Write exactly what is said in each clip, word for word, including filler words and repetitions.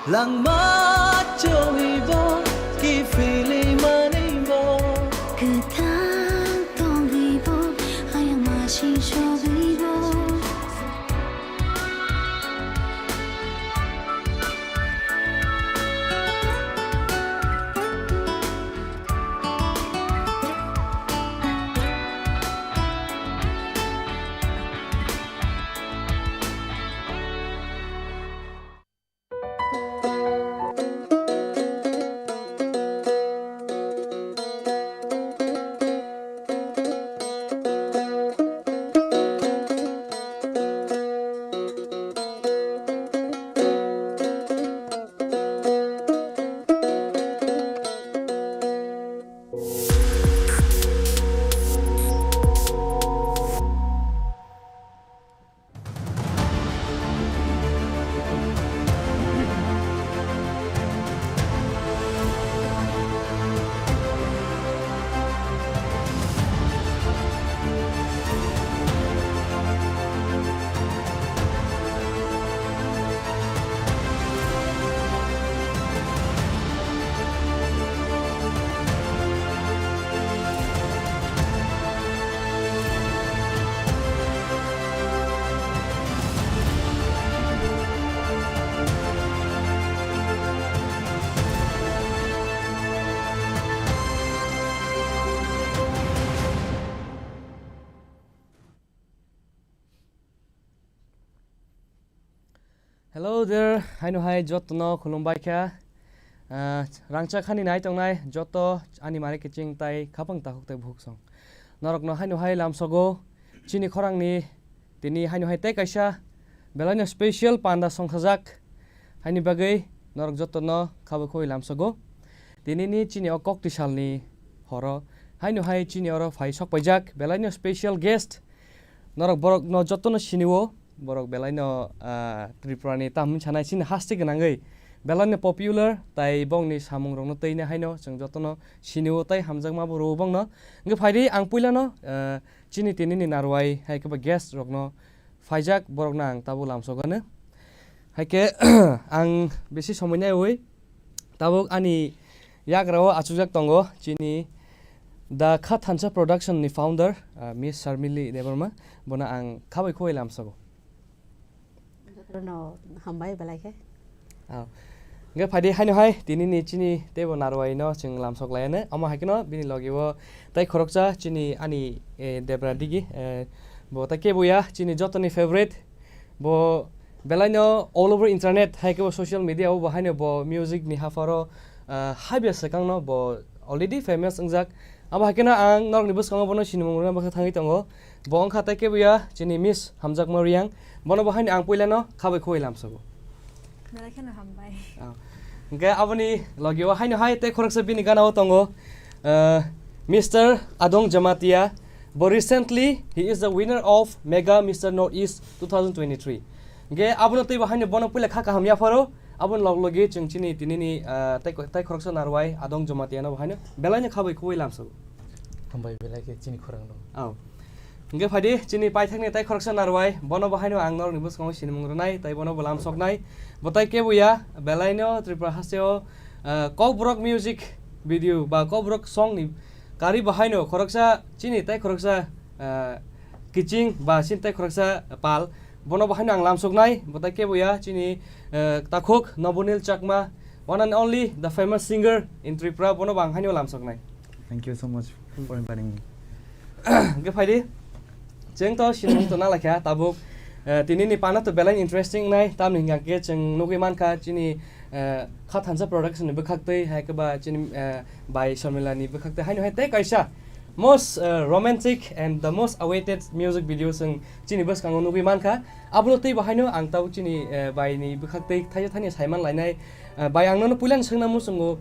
Langma chongwi bo, kiphilwi manwi bo. Kwthang tongwi bo, ayang masing sogwi bo. Hello there, haino hai jotono khulumbai kha. Ah, rangchak hani nai tongnai joto ani mare kiching tai khapang takhuk tai bukhuk song. Norokno haino hai lamsogo chini khorangni tini haino hai tei kaisa belaino special panda songkhajak. Haini bagwi norok jotono khabo khoi lamsogo. Tinini chini o kokti salni horo haino hai chini oro phai sok paijak belaino special guest. Norok borokno jotono sinio, borok belaino, ah, Tripurani tamni sanai chini haste gwnangwi belaino popular, tai bongni samungrokno twi haino chwng jotono sinio tai hamjakmabo rwo bongno. Hwnkhe phaidi ang puilano, ah, chini tinini narwai hai khe ba guest rokno phaijak borokno ang tabuk lamsogano. Hai khe ang bisi somoi naiwi tabuk ani yagra o achukjak tongo chini The Kha Thansa Production ni founder, ah, Miss Sharmili Debbarma, bono ang khabai khowai lamsogo. Jotono hambai belai khe. Ah. Hwnkhe phaidi haino hai tinini chini teibo narwai no chwng lamsok laiano. Omo hai kheno bini logi o tai khoroksa chini ani, eh, Debra Digi, eh, bo tai kebo ya chini jotoni favorite. Bo belaino all over internet, hai khe bo social media o bo haino bo music ni hapharo, ah, habya swkang no bo already famous wngjak. Abo hai kheno ang norokni bwskango bono sinimung rwna bakha thangwi tongo. Bo wngkha tai kebo ya chini Miss Hamjakma Reang. Bono bo haino ang puilano khabai khowai lamsogo. Belai kheno hambai. Ah. Hwnkhe aboni logi o haino hai tei khoroksa bini gana o tongo, ah, Mister Adong Jamatia. Bo recently, he is the winner of Mega Mister North East two thousand twenty-three. Hwnkhe abono teibo haino bono puila kha kaham yapharo, aboni log logi chwng chini tinini, ah, tei ko-, tei khoroksa narwai Adong Jamatia no bo haino belaino khabai khowai lamsogo. Hambai belai khe chini khorang no. Oh. Hwnkhe phaidi chini paithakni tei khoroksa narwai, bono bo haino ang norokni bwskango sinimung rwnai, tei bono bo lamsoknai. Bo tai kebo ya, belaino Tripura hasteo, ah, Kokborok music video ba Kokborok song ni kari bo haino khoroksa chini tei khoroksa, ah, kiching ba chini tei khoroksa pal. Bono bo haino ang lamsoknai, bo tai kebo ya chini, ah, takhuk Nobonil Chakma, one and only the famous singer in Tripura, bono bo ang haino lamsoknai. Thank you so much for inviting me. Hwnkhe phaidi, chwng to sinimung to nalaikha tabuk, eh, tinini panda to belai interesting nai, tamni hwnkhe chwng nugwi mankha chini, eh, Kha Thansa Production ni bwkhaktwi, hai khe ba chini, eh, bai Somila ni bwkhaktwi, haino hai tei kaisa most, eh, romantic and the most awaited music video chwng chini bwskango nugwi mankha. Abono teibo haino ang tabuk chini, eh, bai ni bwkhaktwi thaisa thani saiman lainai, eh, bai ang nono puilani swngna muchungo,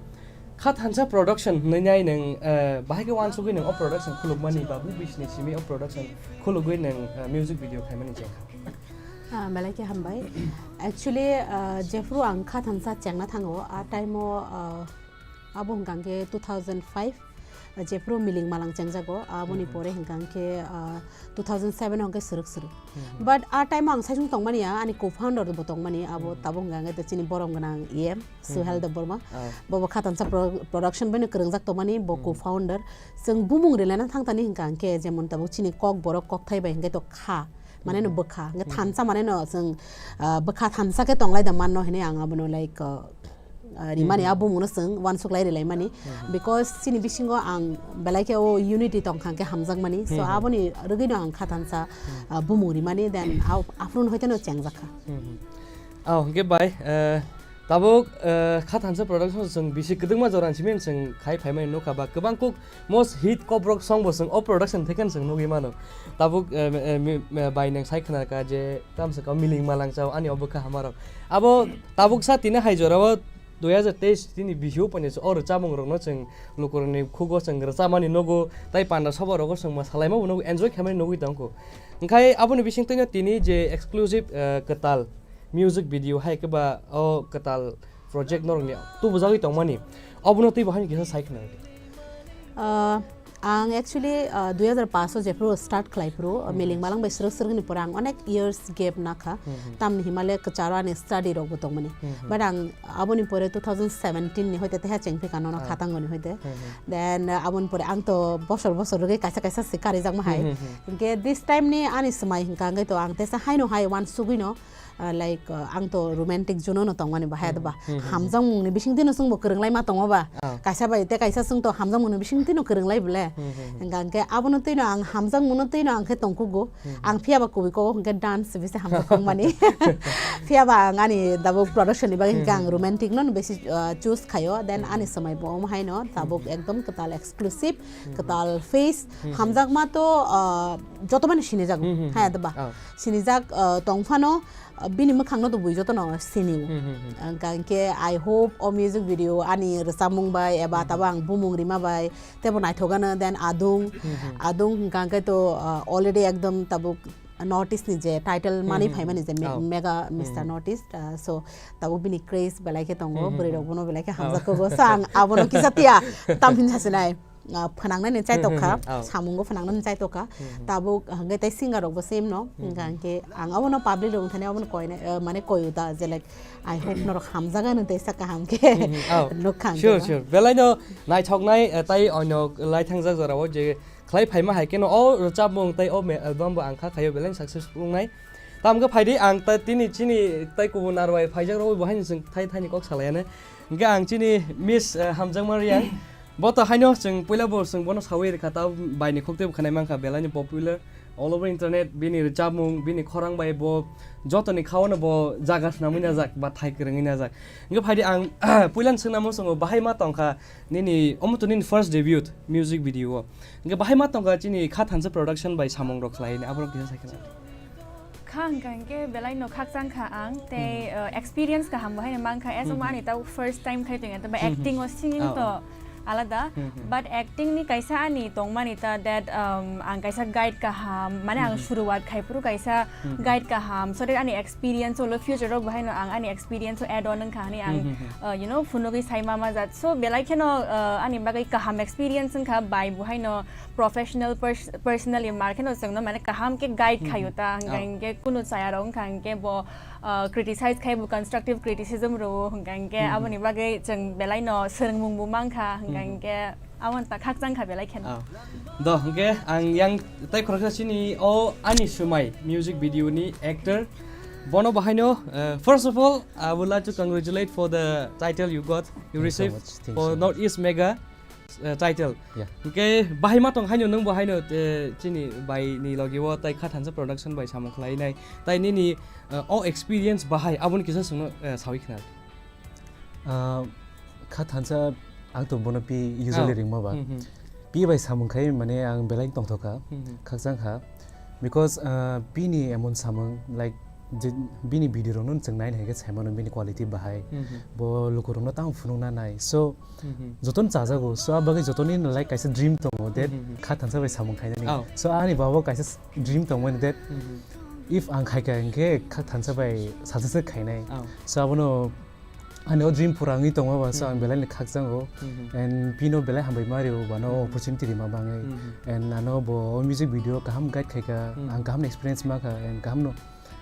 Kha Thansa Production hwnwi nai nwng, eh, bahai khe uansugwi nwng o production khulukmani ba bu bisni simi o production khulugwi nwng, eh, music video khaimani chengkha? Ah, belai khe hambai. Actually, ah, jephru ang Kha Thansa chengna thango, a time o, ah, abo hwnkha khe two thousand five. Jephuru Miling Malang chengjago, aboni Mhm. pore hwnkha hwnkhe, ah, two thousand seven hwnkhe swrwk swrwk. Mhm. But a time o ang saichung tongmani ya, ani co-founder bo tongmani, abo Mhm. tabuk hwnkha hwnkhe chini borom gwnang E M, Suhel Mhm. Debbarma. Ah. Bobo Khathansa Pro-, Production bai no kwrwngjak tongmani, bo Mhm. co-founder. Chwng bumung rwlaina thangtani hwnkha hwnkhe, jemon tabuk chini Kokborok kokthai bai hwnkhe to kha, mane no Mhm. bwkha. Hwnkhe Mhm. thansa mane no chwng, ah, bwkha thansa khe tonglai da manno hinwi ang abono, like, ah, ah, rimani Mhm. a bumungno chwng uansuk lai rwlaimani. Mhm. Because chini bisingo ang belai khe o unity tongkha hwnkhe hamjakmani. So Mhm. aboni rwgwino ang khathansa, Mhm. ah, bumung rimani, then a-, aphuru no hoite no chengjakha. Mhm. Oh, hwnkhe bai, eh, tabuk, eh, Khathansa Production chwng bisi kwdwkma jora ni simi chwng khai phaimani nukha ba kwbang kuk most hit Kokborok song bo chwng o production theke chwng nugwi mano. Tabuk, eh, eh, mi-, eh, bai nwng sai khna kha je tamsa ka Miling Malang chao ani obo kha hamarok. Abo tabuk sa tini hai jora o dui hazar teis tini bihu pani o rwchapmung rokno chwng lukurokni khugo chwng rwchapmani nugo, tai panda soba rogo chwng mwsalaima bo nugo, enjoy khaimani nugwi tongkho. Hwnkhe aboni bising twino tini je exclusive, eh, kwtal music video hai khe ba o kwtal project norokni tubujagwi tongmani, obono twibo haino kisa sai khna rwdi. Ah, ang actually, ah, dui hazar paanch o jephuru start khlai phuru, ah, Mhm. Miling Malang bai swrwk swrwkni pore ang onek years gap nakha. Mhm. Tamni himale kwcharo ani study rokbo tongmani. Mhm. But ang aboni pore two thousand seventeen ni hoite teha chengphika nono Ah. khatangoni hoite. Mhm. Then, ah, aboni pore ang to bosor bosor rwgwi kaisa kaisa se karijakma hai. Mhm. Hwnkhe this time ni ani swmai hwnkha hwnkhe to ang teisa haino hai uansugwino, ah, like, ah, ang to romantic zone no tongmani bahai Hmm. ba. Hmm, hmm, hmm. Hamjakmungni bising tino chwngbo kwrwng lai ma tongo ba. Ah. Kaisa bai te kaisa chwng to hamjakmungni bising tino kwrwng lai bole. Hmm, hmm, hmm. Hwnkha hwnkhe abono tino ang hamjakmungno tino ang khe tongkugo. Hmm, hmm. Ang phiya ba kubui kok hwnkhe dance bisi hamjak kok mani. Phiya ba ang ani dabuk production ni bagwi hwnkhe ang Hmm, hmm, hmm. romantic no bisi, ah, choose khaio. Then Hmm, ani hmm. swmai bo omo haino tabuk Hmm, hmm. ekdom kwtal exclusive, Hmm, hmm. kwtal face, Hmm, hmm. hamjakma to, ah, joto mani sinijak. Hmm, hmm, Haya hmm. da ba. Ah. Sinijak, ah, tongphano, ah, bini mwkhangno to bui jotono sinio. Hmm, hmm, hmm. Ang kha hwnkhe, I hope o music video ani rwchapmung bai eba Hmm, hmm. tabo ang bumung rima bai tebo naithok ano, then Adung, Hmm, hmm. Adung hwnkha hwnkhe to, ah, already ekdom tabuk North East ni je title Hmm, manwi hmm, phaimani hmm. je me-, Oh. Mega Hmm, Mister hmm. North East, ah, so tabuk bini craze belai khe tongo, Hmm, hmm, bwrwi rok hmm. bono belai khe Oh. hamjak kogo. So ang abono kisa tiya tam hin sasinai. Ah, phwnangnani chai Hmm, hmm, tokha, hmm, oh. samungo phwnangnani chai tokha. Hmm, hmm. Tabuk hwnkhe tei singer rokbo same no. Hmm, Hwnkha hmm. hwnkhe ang abono public rok thani abono koinai, eh, mane koiu ta je, like, I hope norok hamjaga no tei saka hamkhe Hmm, hmm, oh. nukha hwnkhe Sure, ba. Sure. Belai no naithoknai, eh, tai onyo lai thangjak jorao je khlai phaima hai kheno o rwchapmung tai o me-, album bo ang kha khaio belai successful wngnai. Tamkhe phaidi ang ta tini chini tai kubun arwai phaijak rogwi bo haino chwng thai thaini kok salaiya ne. Hwnkhe ang chini Miss, eh, Hamjakma Reang. Bo to haino chwng puila bo chwng bono sawi rwkha ta baini khok tei bwkhanai mankha belai ni popular. All over internet bini rwchapmung, bini khorang bai bo jotoni khaono bo jaga swnamwi najak ba thai kwrwngwi najak. Hwnkhe phaidi ang puila ni swngnamo chwngo bahai ma tongkha nini omo to nini first debut music video o. Hwnkhe bahai ma tongkha chini Khathansa Production bai samung rok khlai ni aborok kisa sai khna. Kha hwnkha hwnkhe belai no khakchang kha ang tei, Hmm. uh, experience kaham bo haino mankha, as Hmm, omo hmm. ani tau first time khai tongya, tei ba Hmm, hmm. acting o singing Oh, to oh. alada, Hmm, hmm. but acting ni kaisa ani tongmani ta that, um, ang kaisa guide kaham, mane ang Hmm, hmm. suruwat khai phuru kaisa Hmm, hmm. guide kaham, so that ani experience o lo future o bo haino ang ani experience o add on wngkha hwnwi ang, Hmm, hmm, hmm. uh, you know, phunugwi sai ma majak. So belai kheno, uh, ani bagwi kaham experience wngkha bai bo haino professional pers-, personally mar kheno chwngno mane kaham khe guide Hmm, khaio hmm. ta, hwnkha Oh. hwnkhe kunu chaya rok wngkha hwnkhe bo, uh, criticize khai bo constructive criticism rwo, hwnkha hwnkhe Hmm, hmm. aboni bagwi chwng belai no swrwngmung bo mankha, hwnkha Hmm, hmm. hwnkhe aboni ta khakchang kha belai kheno. Oh. Do, hwnkhe ang yang tai khoroksa chini o ani swmai music video ni actor. Bono bahaino, uh, first of all, I would like to congratulate for the title you got, you Thanks so received much. Thanks for so much. North East Mega, uh, title. Yeah. Hwnkhe bahai ma tong haino nwng bo haino, uh, chini bai ni logi o tai Khathansa Production bai samung khlai nai. Tai nini, uh, o experience bahai aboni kisa chwngno, uh, sawi khna. Ah, Khathansa ang to bono pi usually Oh. ringma ba. Hmm, hmm. Pi bai samung khai mane ang belai tongthok kha, Hmm, hmm. khakchang kha. Because, ah, bini emon samung, like, je, bini video rok no chwng nai nai khe sai mano bini quality bahai. Hmm, hmm. Bo luku rok no tamo phunuk na nai. So, Hmm, hmm. joton chajago. So, a bagwi jotoni, like, kaisa dream tongo that Hmm, hmm, hmm. Khathansa bai samung khainani. Oh. So, ani babo kaisa s-, dream tongmani that Hmm, hmm. if ang khai kha hwnkhe Khathansa bai salsa se khainai. Oh. So, abono Ani o dream pura wngwi tongma ba, so ang Hmm. belai ni khakchang o. Hmm. And pino belai hambai ma rio ba no Hmm. opportunity rima bangwi. Hmm. And ano bo o music video kaham guide khaika, Hmm. ang kaham experience ma kha, and kaham no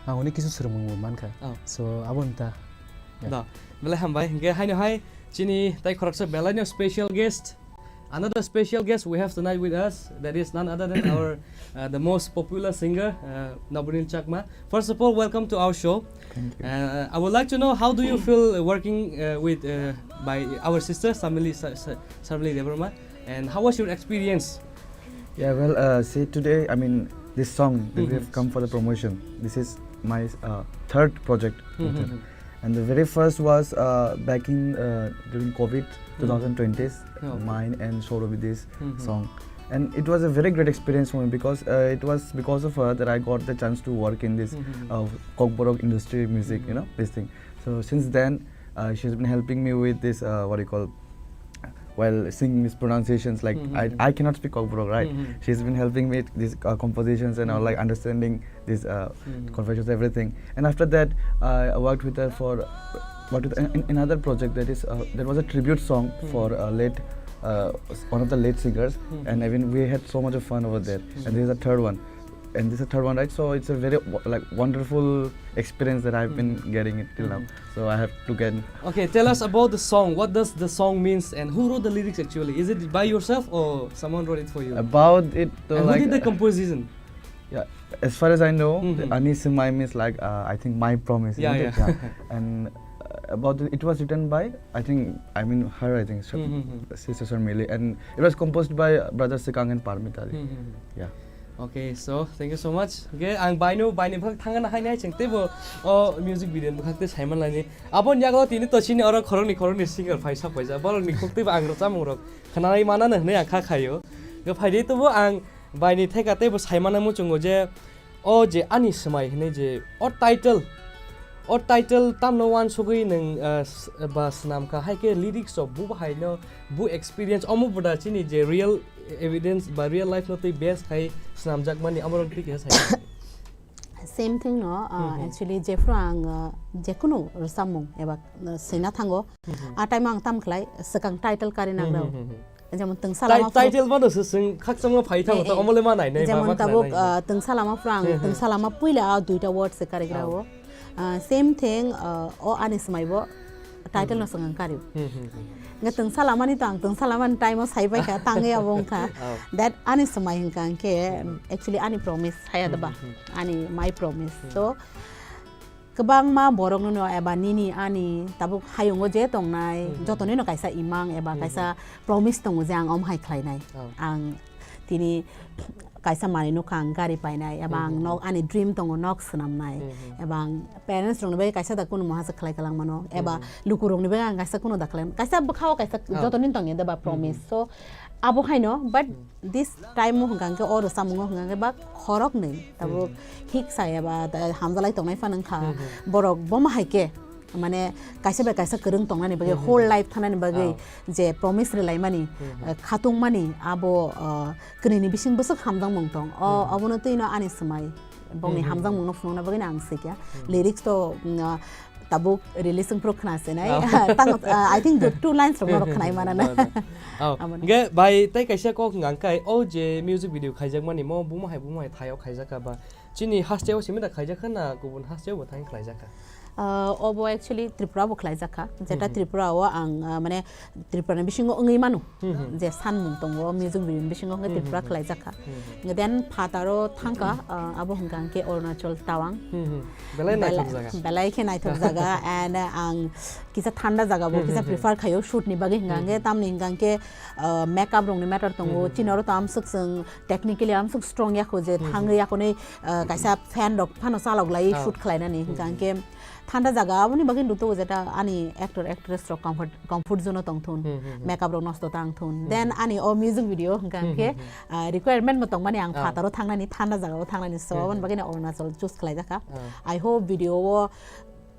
ang oni kisu swrwngmung bo man kha. Oh. So abo nta. Yeah. Da, belai hambai. Hingke haino hai chini tai khoroksa belai no special guest. Another special guest we have tonight with us, that is none other than our, uh, the most popular singer, uh, Nobonil Chakma. First of all, welcome to our show. Thank you. Uh, I would like to know, how do you feel working, uh, with, uh, by our sister Samili, Sa-, Sa-, Samili Debbarma, and how was your experience? Yeah, well, uh, see, today, I mean, this song that we have Mm-hmm. come for the promotion, this is my, uh, third project with her. Mm-hmm. And the very first was, uh, back in, uh, during COVID Mm-hmm. two thousand twenties, Oh. mine and Saurabidi's Mm-hmm. song. And it was a very great experience for me because, uh, it was because of her that I got the chance to work in this, Mm-hmm. uh, Kokborok industry music, you Mm-hmm. know, this thing. So since then, uh, she's been helping me with this, uh, what do you call, while singing these pronunciations, like, Mm-hmm. I, I cannot speak Kokborok, right? Mm-hmm. She's been helping me with these, uh, compositions and all, Mm-hmm. like, understanding these, uh, Mm-hmm. conversations, everything. And after that, uh, I worked with her for, worked with in, in another project that is, uh, that was a tribute song Mm-hmm. for, uh, late, uh, s-, one of the late singers. Mm-hmm. And I mean, we had so much of fun over there. Mm-hmm. And this is the third one. And this is the third one, right? So it's a very wo-, like, wonderful experience that I've been Mm-hmm. getting it till now. Mm-hmm. So I have to get Okay, tell us about the song. What does the song means and who wrote the lyrics actually? Is it by yourself or someone wrote it for you? About it, uh, And who like, did the uh, composition? Yeah, as far as I know, the Mm-hmm. Ani Swmai means, like, uh, I think, my promise, Yeah, isn't it? yeah. Yeah. And, uh, about it, it was written by, I think, I mean, her, I think, Sha-, Mm-hmm. Sister Sharmili, and it was composed by, uh, Brother Swkang and Parmita. Mm-hmm. Yeah. Okay, so thank you so much. Okay, ang baino, baini bwkhak thangna hainai cheng teibo o music video ni bwkhak tei saiman laini. Aboni yago tini to chini oro khoroknwi khoroknwi singer phai sak paijak. Borokni khuk teibo ang rwchapmung rok khwnai manano hwnwi ang kha khaio. Go phaidi tobo ang baini theka teibo saimano muchungo je o je Ani Swmai hwnwi je o title, o title tamno uansugwi nwng, ah, s-, ba swnam kha, hai khe lyrics rok bo bahaino, bo experience omo bo da chini je real evidence ba real life no twi base khai swnamjakmani, amorok twi kisa sai. Same thing no, uh, Hmm, hmm. actually, jephru ang, uh, jekunu rwchapmung eba, uh, swina thango, Hmm, hmm. a time ang tam khlai swkang title kari Hmm, nagrao. hmm, hmm, hmm. Jemon Twngsa Lama phru- Title bono se swng khakchangma phai thango, Eh, to eh. omole ma nai nai, Jemon ma, ma tabuk, khna nai. uh, Twngsa Lama phru ang, Hmm, hmm. Twngsa Lama puila a duita word se karigrao. Oh. Uh, same thing, uh, o Ani Swmai bo title no Hmm. swng ang kari. Hmm, hmm, hmm. Nge Twngsa Lama ni to ang Twngsa Lama ni time o sai bai kha, tangwi abo wng kha. Oh. That Ani Swmai hwnkha ang khe, Hmm. actually, Ani Promise haya da ba? Hmm, hmm, hmm. Ani, my promise. Hmm. So, kwbangma borok no eba nini ani tabuk hayungo je tongnai, Hmm, hmm, joto hmm. nino kaisa imang eba Hmm, kaisa hmm. promise tongo je ang om hai khlai nai. Oh. Ang tini kaisa manwi nukha ang gari painai, eba ang Hmm, hmm, nok, hmm. ani dream tongo nok swnamnai, Hmm, hmm. eba ang parents rokni bai kaisa da kunu moha se khlai kalang mano, eba Hmm, hmm. luku rokni bai ang kaisa kunu da khlai, kaisa bwkhao kaisa Oh. joto nin tongya da ba Hmm, promise. hmm. So abo haino, but Hmm. this time o hwnkha hwnkhe o rwchapmung o hwnkha hwnkhe ba khoroknwi tabuk Hmm, hmm. hik saya ba da hamjalai tongnai phano wngkha Hmm, hmm. borok bo ma hai khe. Mane kaisa bai kaisa kwrwng tongnani bagwi, Hmm, hmm, whole hmm. life thangnani bagwi Oh. je promise rwlaimani, Hmm, hmm. eh, khatungmani abo, eh, kwnwini bising bwswk hamjakmung tong. O, Hmm, hmm. obono twino Ani Swmai bongni Hmm, hmm, hmm. hamjakmungno phunukna bagwino ang swikha. Hmm, hmm. Lyrics to, mm, ah, tabuk release wngphru khna sinai. Oh. Tang, ah, I think the two lines rok norok khnai manana. No, no. Oh, Abono. Hingke bai tei kaisa kok hwnka hwnkhe, o je music video khaijakmani mo bumo hai bumo hai thaio khaijakha ba? Chini hasteo simi da khaijakha na kubun hasteo bo thang khlaijakha? Ah, obo actually Tripura bo khlaijakha. Jeta Hmm, hmm. Tripura o ang, ah, mane Tripura ni bisingo wngwi mano. Hmm, hmm. Je sanmung tongo, music video ni bisingo hwnkhe Hmm, Tripura hmm, hmm. khlaijakha. Hmm, hmm. Then phataro thangkha, Hmm. ah, abo hwnkha hwnkhe Arunachal Tawang. Hmm, hmm. Belai Bela-, naithok jaga. belai khe naithok jaga, and, ah, ang kisa thanda jaga bo Hmm, kisa hmm, hmm. prefer khaio shoot ni bagwi hwnkha Hmm, hwnkhe, hmm. tamni hwnkha hwnkhe, ah, makeup rokni matter tongo, Hmm, hmm, chini hmm. oro to amswk chwng technically amswk strong yakho je Hmm, thangwi hmm. yakhonwi, ah, kaisa fan rok phano chalok lai Ah. shoot khlainani Hmm, hwnkha hmm. hwnkhe thanda jaga aboni bagwi rwtwi jeta ani actor actress rok comfort, comfort zone o tongthun, Hmm, hmm, hmm. makeup rok nosto tangthun. Hmm, Then hmm. ani o music video hwnkha Hmm, hwnkhe, hmm, hmm. ah, requirement bo tongmani ang Ah. phataro thangnani, thanda jaga o thangnani, so Hmm, aboni hmm. bagwi no Arunachal choose khlaijakha. Ah. I hope video o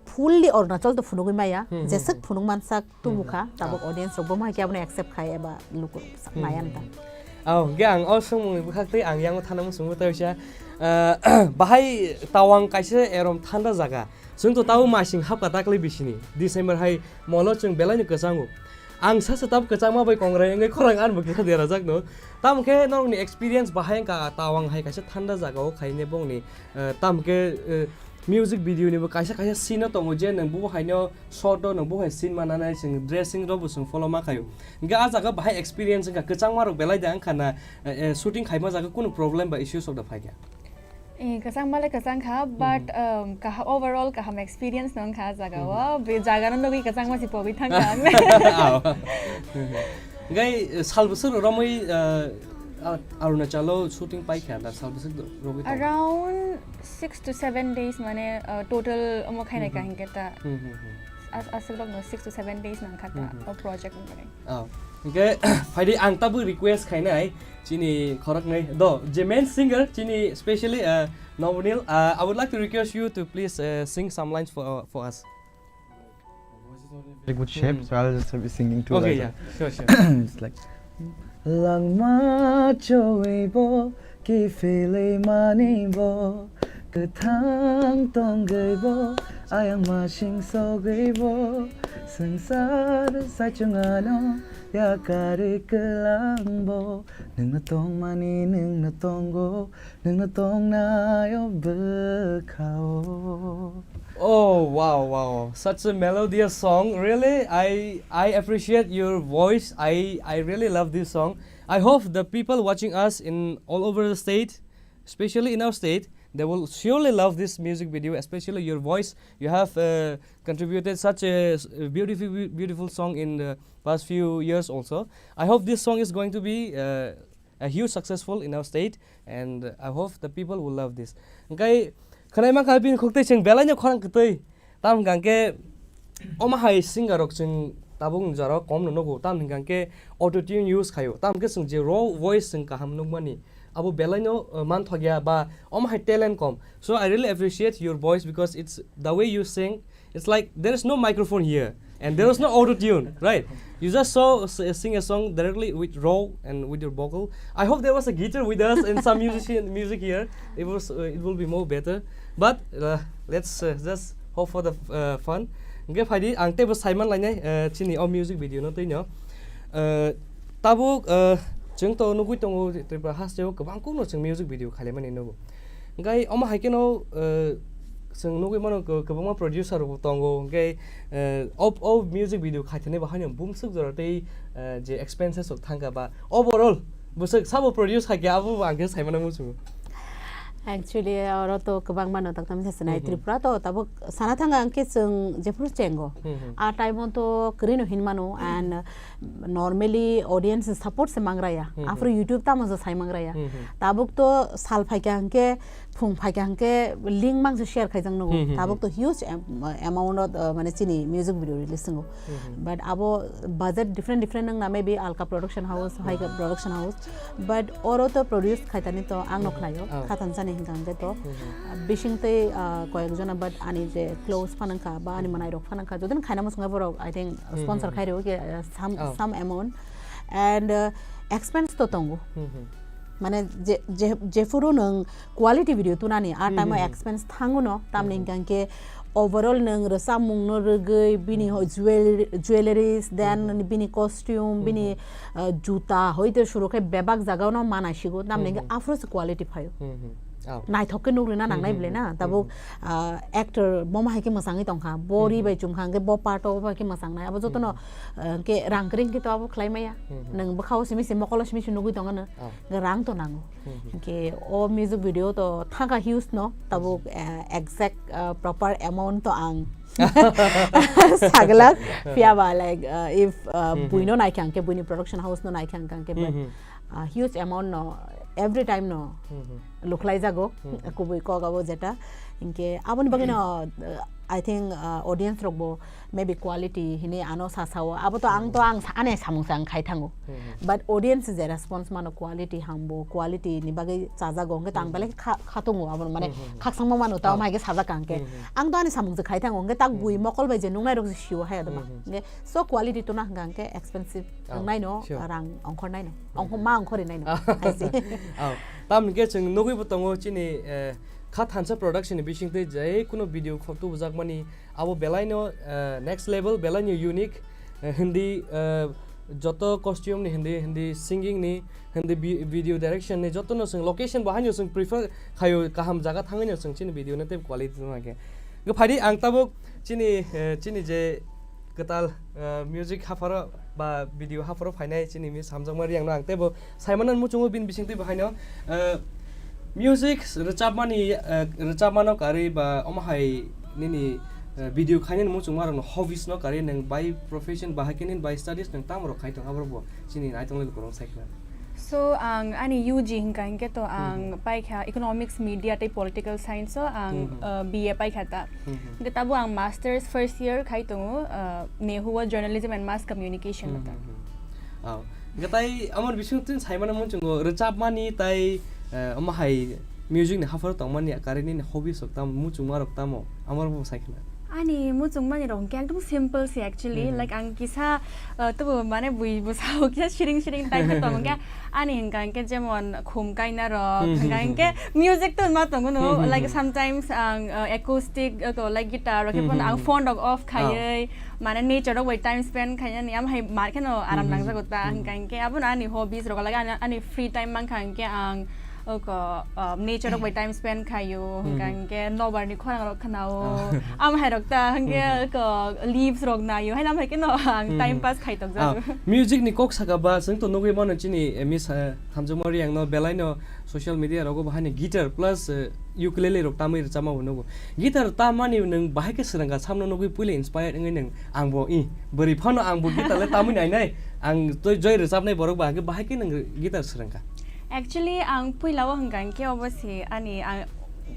fully Arunachal to phunugwi maya, Hmm, hmm, jeswk hmm. phunuk mansak tubu Hmm, kha, hmm. tabuk Ah. audience rok bo ma hai khe abono accept khai eba luku Hmm, nai hmm, ang ta. hmm. Oh, hwnkhe ang o swngmungni bwkhak tei ang yango thana muchungo tei waisa, ah, bahai Tawang kaisa erom thanda jaga. Chwng to tabo masing hapkha takle bisini, December hai molo chwng belai no kwchango. Ang sasa tabo kwchangma bai kongrai wngwi khorang anbo kisa derajak no. Tamo khe norokni experience bahai wngkha, tawang hai kaisa thanda jagao khaine bongni, eh, tamo khe, eh, music video ni bo kaisa kaisa scene o tongo je nwng bo haino shot o nwng bo hai scene mananai chwng dressing rok bo chwng follow ma khaio. Hingkhe ah jaga bahai experience wngkha, kwchangma rok belai da wngkha na, eh, eh, shooting khaima jaga kunu problem ba issues rok da phaikha? Eh, kwchang male kwchang kha, but, um, kaha-, overall kaham experience no wngkha ah jaga o. Be jaga no nugwi kwchang ma si pogwi thang kha ang. Aw. Gai, eh, sal bwswk romwi, eh, Ar-, Arunachalo shooting paikha da sal bwswk romwi tong? Around six to seven days mane, uh, total omo khainai ka hingke ta. Hmm, hmm, hmm. As-, aswk rok no six to seven days nang kha ta o project wngkha. Oh. Hingke phaidi ang tabuk request khainai chini khoroknwi do je main singer chini specially, uh, Nobonil, uh, I would like to request you to please, uh, sing some lines for, uh, for us. Very good shape, so I'll just be singing too. Okay, yeah, sure, sure. It's like, langma choibo, kiphilwi manibo, kwthang tongwibo, ayang masing sogwibo, swngchar saichungano yakarwi kwlangbo, nwngno tongmani nwngno tongo, nwngno tongnai o bwkhao. Oh, wow, wow. Such a melodious song. Really, I, I appreciate your voice. I, I really love this song. I hope the people watching us in all over the state, especially in our state, they will surely love this music video, especially your voice. You have, uh, contributed such a s-, a beautiful, beautiful song in the past few years also. I hope this song is going to be, uh, a huge successful in our state, and I hope the people will love this. Hingkai khwnai mankha bini khuk twi chwng belai no khorang kwtwi. Tam hingka khe omo hai singer rok chwng tabuk jora kom no nugo. Tam hingka khe auto tune use khaio. Tam khe chwng je raw voice chwng kaham nukmani. Abo belai no, uh, manthokya ba omo hai talent kom. So I really appreciate your voice because it's the way you sing. It's like there is no microphone here and there is no auto tune, right? You just so s-, sing a song directly with raw and with your vocal. I hope there was a guitar with us and some musician music here. It was, uh, it will be more better. But, uh, let's, uh, just hope for the, uh, fun. Hingke phaidi ang teibo saiman lainai, uh, chini o music video no twi no. Uh, tabuk, uh, chwng to nugui tongo Tripura hasteo kwbang kukno chwng music video khailaimani nugo. Hingke omo hai kheno, uh, chwng nugui mano kw-, kwbangma producer rok tongo, hingke, uh, o, o music video khaithani bo haino bumswk jora tei, uh, je expenses rok thangkha ba overall bwswk sabo produce khaikha abo bo ang khe saimano muchungo. Actually, oro to kwbangma no tak tamsa sinai. Mhm. Tripura to tabuk sana thanga ang khe chwng jephuru chengo. Mhm. A time o to kwrwi no hinmano and normally audience support se mangraya. Mhm. After YouTube tamo se sai mangraya. Mhm. Tabuk to sal phaikha hingke, phung phaikha hingke link mang se share khaijak nugo. Mhm. Tabuk to huge am-, amount of, uh, mane chini music video release singo. Mhm. But abo budget different different wngna, maybe Alka Production House, Haika Production House. But oro to produce khaitani to ang no khlaio. Oh. Khathan sani hingka hingke to. Mhm. Bising tei, ah, koyek jona, but ani je close phanang kha, ba ani manai rok phanang kha. Jodin khaina muchungo borok, I think, sponsor khai rwo ke, ah, some, some amount. And, ah, expense to tongo. Mhm. Mane je, je, jephuru nwng quality video tunani, a time o expense thango no, tamni hingka hingke overall nwng rwchapmung no rwgwi, bini ho jewel-, jewelries, then bini costume, bini, ah, juta, hoite suru khe bebak jaga no manai sigo, tamni hingke aphuru se quality phaio. Mhm. Oh. Naithok khe nuk rwna nangnai bwle na, tabuk, ah, actor bomo hai khe mwchangwi tongkha, bo ri bai chumkha, hingke bo part o bai khe mwchangnai, abo jotono, ah, hingke rang kring khe to abo khlai maya. Mhm. Nwng bwkhao simi se mokolo simi se nugui tongo no. Oh. Rang to nango. Mhm. Hingke o music video to thangkha huge no, tabuk, eh, exact, eh, proper amount to ang saglak. Phiya ba, like, eh, if, eh, buino naikha hingke, buini production house no naikha hingke, but, eh, huge amount no, every time no lukhlai jago, kubui kok abo jeta. Hingke aboni bagwi no, eh, I think, eh, audience rok bo maybe quality hini ano sasao. Abo to ang to ang sa-, ane samung sa ang khai thango. But audience je response mano quality hambo, quality ni bagwi chajago. Hingke tang belai kha-, khatungo abo mane khaksangma mano tao mai ke sajak ang ke. Ang to ani samung je khai thango. Hingke tak bui mokol bai je nungnai rok je siwo hai adama. Hingke so quality to na hingka hingke expensive nang nai no, rang ongkhor nai no. Ongkhor ma ongkhor nai no. Hai se. Oh. Tam hingke chwng nugui bo tongo chini, eh, kha thansa production ni bisingtwi je kuno video khok tubujakmani, abo belaino, eh, next level, belaino unique, eh, hindi, eh, joto costume ni hindi, hindi singing ni, hindi vi-, video direction ni jotono chwng location bo haino chwng prefer khaio, kaham jaga thangwino chwng chini video no tei quality no nangkhe. Gw phaidi ang tabuk chini, eh, chini je kwtal, eh, music hapharo ba video hapharo phainai chini mi samjakma Riyang no ang teibo saimano muchungo bini bisingtwi bo haino, eh, music rwchapmani, eh, rwchapmano karwi ba omo hai nini, eh, video khainani muchungmarokno hobbies no karwi nwng by profession ba hakhe nini by studies nwng tamo rok khai tong aborok bo chini naitongni lukurok sai khna. So, ang ani U G hingka hingke to ang Mhm. paikha Economics, Media tei Political Science o ang, Mhm. uh, B A paikha ta. Mhm. Hingke tabo ang Masters first year khai tongo, uh, NEHU o Journalism and Mass Communication o ta. Mhm. Oh. Hingke tai amor bising tin saimano muchungo rwchapmani tai, uh, omo hai music ni hapharo tongmani karwi nini hobbies rok tamo, muchungmarok tamo? Amor bo sai khna. Ani muchungmani rok hingke ekdom simple se actually. Mhm. Like ang kisa, uh, tubu mane bui bwsao kisa siring siring type khe tong hingke ani hingka hingke jemon khum kaina rok, Mhm, hingka mhm, hingke mhm. music to ma tongo no, Mhm, like mhm. sometimes ang, uh, acoustic, uh, ko like guitar rok khe Mhm, pono ang mhm. phone rok off Ah. khaiwi, mane nature rok bai time spend khainani am hai mar kheno aram Mhm, mhm. nangjago ta, Mhm. hingka hingke abono ani hobbies rok, like ani, ani free time mankha hingke ang oko, uh, nature rok bai time spend khaio, hingka Mhm. hingke nobar ni khorang rok khnao, Ah. am hai rok ta hingke Mhm. oko leaves rok naio, haino am hai kheno ang time Mhm. pass khai tokjago. Ah, music ni kok saka ba, chwng to nugwi mano chini, eh, Miss, eh, Thamjongma Riyang no belai no social media rogo bahai ni guitar plus, eh, ukulele rok tamwi rwchapma bo nugo. Guitar tamani nwng bahai khe swrwngkha samno nugwi puila inspired wngwi nwng ang bo, i, bwrwi phano ang bo guitar le tamwi nainai, ang toi joi rwchapnai borok bahai khe, bahai khe nwng guitar swrwngkha. Actually, ang puila o hwnkha hwnkhe obo se ani, ang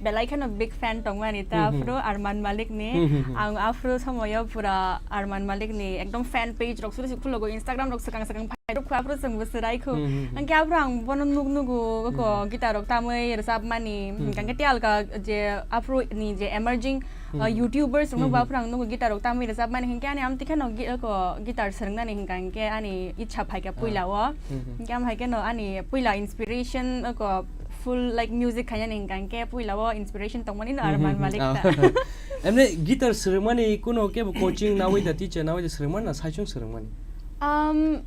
belai kheno big fan tongmani ta Hmm, hmm. Aphuru Arman Malik ni. Hmm, hmm, hmm. Ang aphuru somoyo pura Arman Malik ni ekdom fan page rok suri suri khulogo, Instagram rok swkang swkang phai rok khu, aphuru chwng bo swrai khu. Hmm, hmm, hmm. Hwnkhe aphuru ang bono nuk nugo, ko Hmm. guitar rok tamwi rwchapmani. Hmm, Hwnkhe hmm. tei alka je aphuru ni je emerging, Hmm, uh, hmm. YouTubers rok Hmm, bo hmm. aphuru ang nugo guitar rok tamwi rwchapmani. Hwnkhe ani amtwi kheno gi-, ko guitar swrwngnani hwnkha hwnkhe ani ichha phaikha Ah. puila o. Hmm, hmm. Hwnkhe am hai kheno ani puila inspiration, ko full, like, music khainani hwnkha hwnkhe puila o inspiration tongmani no Hmm, Arman hmm, hmm. Malik Ah. ta. Emne guitar swrwngmani kuno kebo coaching nawi da, teacher nawi da swrwngmani na saichung swrwngmani? Um,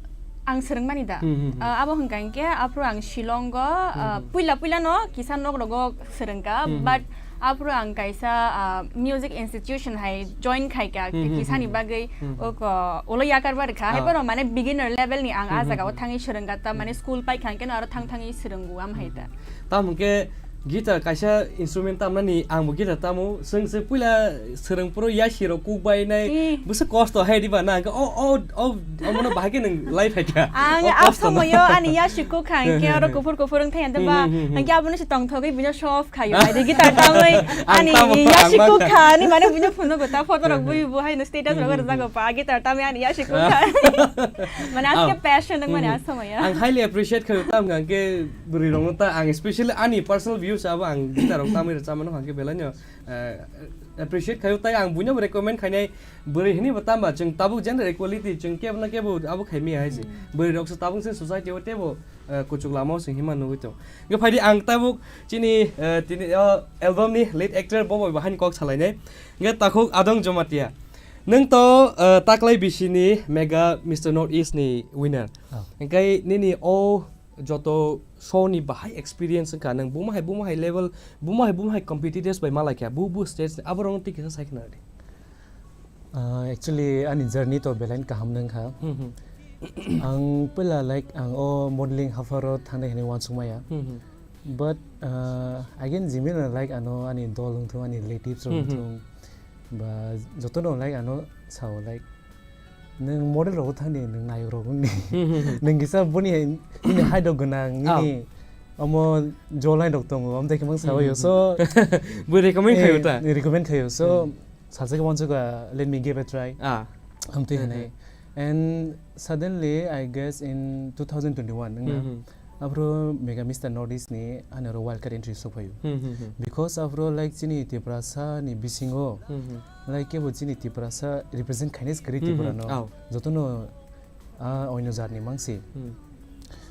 ang swrwngmani da. Hmm, hmm, hmm. Ah, abo hwnkha hwnkhe aphuru ang Shillong o, Hmm, ah, hmm. puila puila no kisa nok rogo swrwngkha, Hmm, hmm. but aphuru ang kaisa, ah, music institution hai join khaikha, Hmm, hmm, kisani hmm. bagwi Hmm, hmm. oko ulo yakar bar kha, Ah. hai bono mane beginner level ni ang ah Hmm, hmm, jaga o hmm. thangwi swrwngkha ta, mane Hmm. school paikha hwnkhe no aro thang thangwi swrwngo am hai ta. Hmm, hmm. Tamo hwnkhe guitar kaisa instrument tamnani, ang bo guitar tamo, chwng se puila swrwng phuru yasi rok kuk bai nai, Eh. bwswk kosto hai diba na, hwnkhe o, o, o, omono bahai khe nwng lai phaikha. Ang O kosto no. Asomoyo ani yasi kuk kha, hwnkhe oro kuphur kuphur wng thai, hwnkhe ba, Hmm, hmm, hmm, hmm. hwnkhe abono se tongthogwi bino show off khayo, Ah. hai de guitar tamwi, Ang ani tamo, ang yasi kuk manka. Kha, ani mane bino phunukgo ta, photo rok Hmm, hmm. bui bo haino status rok Hmm, hmm. rwjago pa, guitar tamwi ani yasi kuk kha. Mane aske Oh. passion wng mani Hmm, hmm. asomoyo. Ang highly appreciate khayo, tam hwnkhe bwrwi rokno ta ang specially ani personal views abo ang guitar rok tamwi rwchapmano hwnkhe belaino, eh, appreciate khayo, tai ang buino bo recommend khainai bwrwi hini bo tamba chwng tabuk gender equality chwng kebo na kebo abo khaimaya hai se. Hmm. Bwrwi rok se tabuk se society o tebo, eh, kuchuk lama o se hima nugwi tong. Nge phaidi ang tabuk chini, eh, tini, oh, album ni lead actor bo bai bahani kok salainai. Nge takhuk Adong Jomatia. Nung to, eh, taklai bisi ni Mega Mister North East ni winner. Oh. Engkai nini o joto show ni bahai experience wngkha, nang buma hai, buma hai level, buma hai, buma hai competitors bai malai kha, bu, bu stage ni, abo rong twi kisa sai khna di. Ah, actually, ani journey to belain kaham nang kha. Hmm, hmm. Ang pela, like, ang o modeling hapharo thangnai hinwi uansuk maya. Hmm, hmm. But, ah, again, jimina, like, ano ani dol wngthung, ani relatives rok Hmm, hmm. wngthung, ba jotono, like, ano sao, like, nwng model rok thangdi, nwng nayok rok wngdi. Hmm, hmm, hmm. Nwng kisa boni hai, bini height rok gwnang, Ah. nini omo jawline rok tongo, omo dai khe mang sao Hmm, yo. hmm, So, hmm. Bo recommend khayo eh, ta? Recommend khayo. So, Hmm. salsa khe wansuk kha, "Let me give a try." Ah. Amtwi Hmm, hinai. hmm. And suddenly, I guess in two thousand twenty-one, wngna? Hmm, hmm. Aphuru Mega Mister North East ni ani oro wildcard entry sokphaio. Hmm, hmm, hmm. Because aphuru, like, chini Tiprasa ni bisingo, Hmm, hmm. like, kebo chini Tiprasa represent khainai se kwrwi Hmm, hmm. Tripura no. Oh. Jotono, ah, oino jat ni mangsi. Hmm.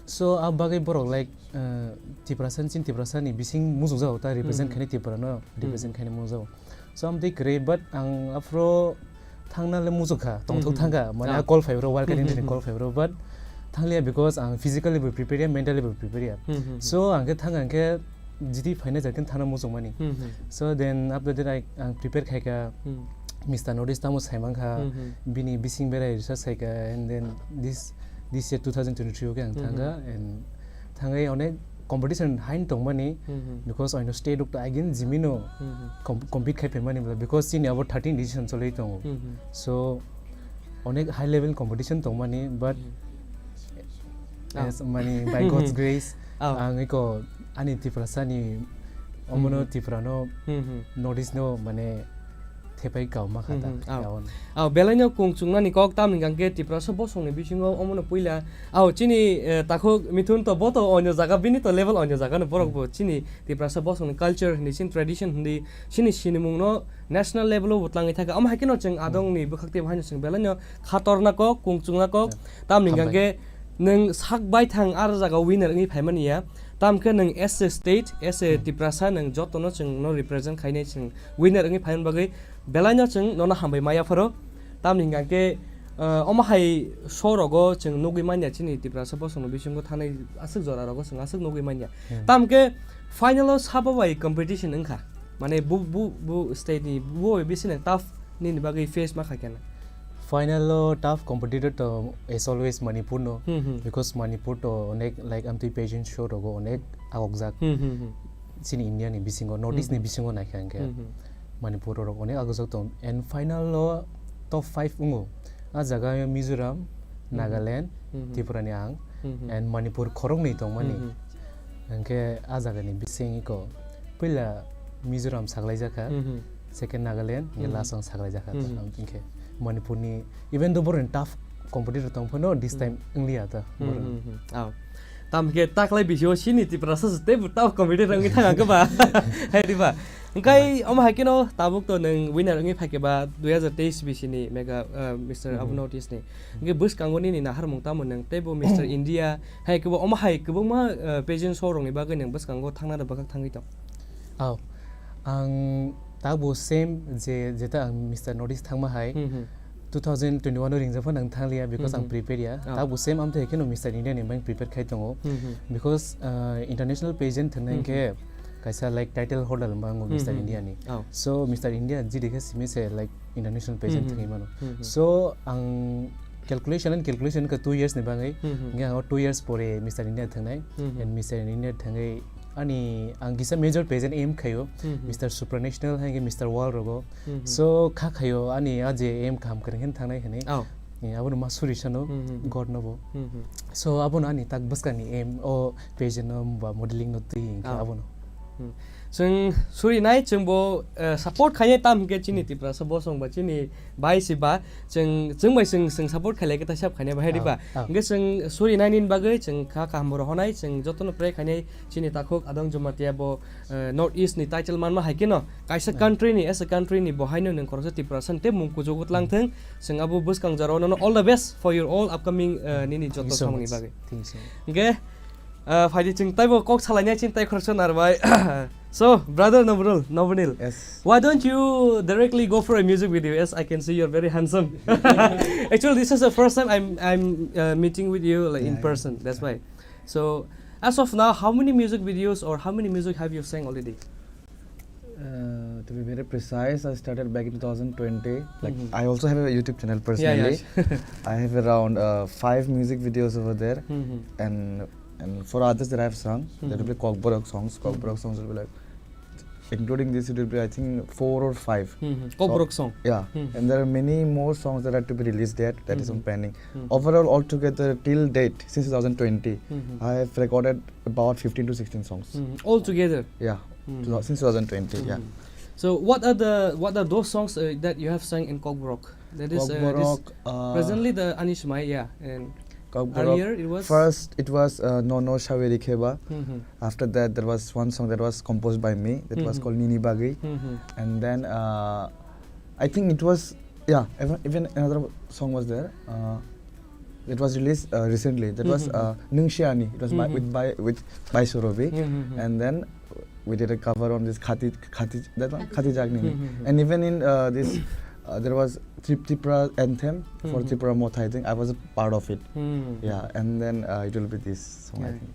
So, a bagwi borok, like, uh, Tiprasa, chin Tiprasa ni bising muchung jago, ta represent Hmm. khaini Tripura no, Hmm. represent khaini muchung jago. So, amtwi kwrwi, but ang aphro thangna le muchung kha, tongthok Hmm. thang kha, mane Ah. a call phai bro, World Cup Hmm, India ni hmm, call hmm. phai bro, but thangliya because ang physically bo prepare ya, mentally bo prepare ya. Hmm, hmm, hmm. So, ang khe thang, ang khe G T phaina jar khe thangna muchung mani. Hmm, hmm. So, then after that, I, ang prepare khai kha, Hmm. Mister North East tamo sai man kha, Hmm, hmm. bini bising berai research khai kha, and then this, this year two thousand twenty-three o khe ang Hmm, thang kha, hmm. and thangwi onek competition haino tongmani, Hmm, hmm. because oino state rok to again jimino Hmm, hmm. com-, compete khai phaimani bla, because chini abo thirteen edition cholwi tongo. Hmm, hmm. So, onek high level competition tongmani, but Hmm. Ah. as mani by God's grace, Ah. ang iko ani Tiprasa ni omono Hmm. Tripura no Hmm, hmm. North East no mane thepai kauma kha ta, Hmm, hmm. Ah. yaon. Ah, belai no kung chungnani kok tamni hwnkhe Tiprasa bosongni bisingo omono puila. Ah, chini, eh, takhuk Mithun to bo to onyo jaga, bini to level onyo jaga no borok bo Hmm. chini Tiprasa bosongni culture hindi, chini tradition hindi, chini sinimung no national level o bo tlangwi thangkha. Omo hai kheno chwng Hmm. adongni bwkhak tei bo haino chwng belai no khatorna kok, kung chungna kok. Yeah. Tamni Hambai. Hwnkhe nwng sak baithang ar jaga winner wngwi phaimani ya. Tamkhe nwng as a state, as a Hmm. Tiprasa nwng jotono chwng no represent khainai chwng winner wngwi phaimani bagwi belai no chwng nono hambai maya pharo. Tamni hwnkhe, eh, omo hai show rogo chwng nugwi manya chini Tiprasa bosongni bisingo thanai aswk jora rogo chwng aswk nugwi manya. Hmm. Tamkhe final o sabo bai competition wngkha. Mane bu, bu, bu state ni bu bai bising tough nini bagwi face ma khaikhe na. Final o tough competitor to as always Manipur no, Hmm, hmm. because Manipur to onek, like, amtwi pageant show rogo onek agokjak. Hmm, hmm, hmm. Chini India ni bisingo, North East ni Hmm, hmm. bisingo naikha hwnkhe Hmm, hmm. Manipur rok onek agokjak tong. And final o top five wngo. A jaga o Mizoram, Hmm, hmm. Nagaland, Hmm, hmm. Tripura ni ang, Hmm, hmm. and Manipur khoroknwi tongmani. Hmm, hmm. Hwnkhe a jagani bising iko puila Mizoram saklaijakha, Hmm, hmm. second Nagaland, hwnkhe Hmm, hmm. last ang saklaijakha. Hmm, hmm. Hwnkhe Manipurni, even though borokni tough competitor tong phano, this Hmm. time wngliya ta Hmm, borokni. Hmm, hmm. Oh. Tam hwnkhe taklai bisio sini Tiprasa se teibo tough competitor wngwi thang ang khe ba. Hai di ba. Hwnkhe Hambai. Omo hai kheno tabuk to nwng winner wngwi phai khe ba dui hazar teis bisini mega, uh, Mister Hmm, hmm. Abu North East ni. Hwnkhe bwskango nini naharmung tamo nwng teibo Mister India Hai kebo omo hai kwbangma, eh, pageant show rokni bagwi nwng bwskango thangna da bwkhak thangwi tong? Aw, ang tabuk same je, jeta ang Mister North East thangma hai, Hmm, hmm. two thousand twenty-one o ringjak phano ang thangliya because Hmm, ang hmm. prepare ya. Ah. Tabuk same amtwi hai kheno Mister India ni bagwi prepare khai tongo. Hmm, hmm. Because, eh, international pageant thwngna Hmm, hmm. hinkhe kaisa, like, title holder wngma wngo Hmm, Mister hmm, India hmm. ni. Oh. So, Mister India jidi khe simi se, like, international pageant Hmm, hmm. thwngwi mano. Hmm, hmm. So, ang calculation and calculation kha two years ni bagwi. Hmm, hmm. Hingke ang o two years pore Mister India thangnai. Hmm, hmm. And Mister India thangwi ani ang kisa major pageant aim khaio. Hmm, hmm. Mister Supranational hai khe Mister World rogo. Hmm, hmm. So kha khaio ani a je aim kaham kwrwng khe thangnai hinwi. Oh. Eh, abono ma suri sano Hmm, hmm, hmm. God no bo. Hmm, hmm. So abono ani tak bwskangni aim o pageant no ba modeling no twi hingke Oh. abono. Hmm. Chwng suri nai chwng bo, eh, support khainai tam hingke chini Tiprasa bosong ba chini bai si ba chwng, chwng bai chwng, chwng support khailai khe ta sab khainai bahai di ba. Ah, ah. Hingke chwng suri nai nini bagwi chwng kha kaham bo rohonai chwng jotono pray khainai chini takhuk Adong Jamatia bo, eh, North East ni title manma hai khe no kaisa Hmm. country ni, as a country ni bo haino nwng khoroksa Tiprasa ni tei mung kuchugo tlang Hmm. thwng. Chwng abo bwskang jora o nono all the best for your all upcoming, eh, nini joto Thank you so samung ni much. bagwi. Thank you so much. Hingke, eh, phaidi chwng taibo kok salainai chini tai khoroksa narbai. So, brother Nobrul, Nobunil, Yes. why don't you directly go for a music video? As I can see, you're very handsome. Actually, this is the first time I'm, I'm, uh, meeting with you, like, in Yeah, yeah. person. That's why. So, as of now, how many music videos or how many music have you sang already? Uh, to be very precise, I started back in two thousand twenty. Like, Mm-hmm. I also have a YouTube channel Yeah, yeah. personally. I have around, uh, five music videos over there, Mm-hmm. and, and for others that I've sung, that will be Mm-hmm. Kokborok songs. Kokborok Mm-hmm. songs will be, like, including this, it will be, I think, four or five. Mm-hmm. So, Kokborok song. Yeah, Mm-hmm. and there are many more songs that are to be released yet. That is on Mm-hmm. pending. Mm-hmm. Overall, altogether, till date, since two thousand twenty, Mm-hmm. I have recorded about fifteen to sixteen songs. Mm-hmm. All together? Yeah, Mm-hmm. two thousand, since two thousand twenty, yeah. Mm-hmm. So what are the, what are those songs, uh, that you have sung in Kokborok? That is, uh, this Kokborok, uh, presently the Ani Swmai, yeah, and Kokborok, earlier it was? First it was, uh, No No Shaweri Kheba. Mm-hmm. After that, there was one song that was composed by me, that was Mm-hmm. called Nini Bagwi. Mm-hmm. And then, uh, I think it was, yeah, even, even another song was there. Uh, It was released uh, recently. That was uh, Nungsiani. It was by, with by with by Surobi, and then we did a cover on this Khati Khati that one Khati Jagni. And even in uh, this, uh, there was Trip Tripura anthem for Tripura Motha. I think I was a part of it. Yeah, and then uh, it will be this song. I think.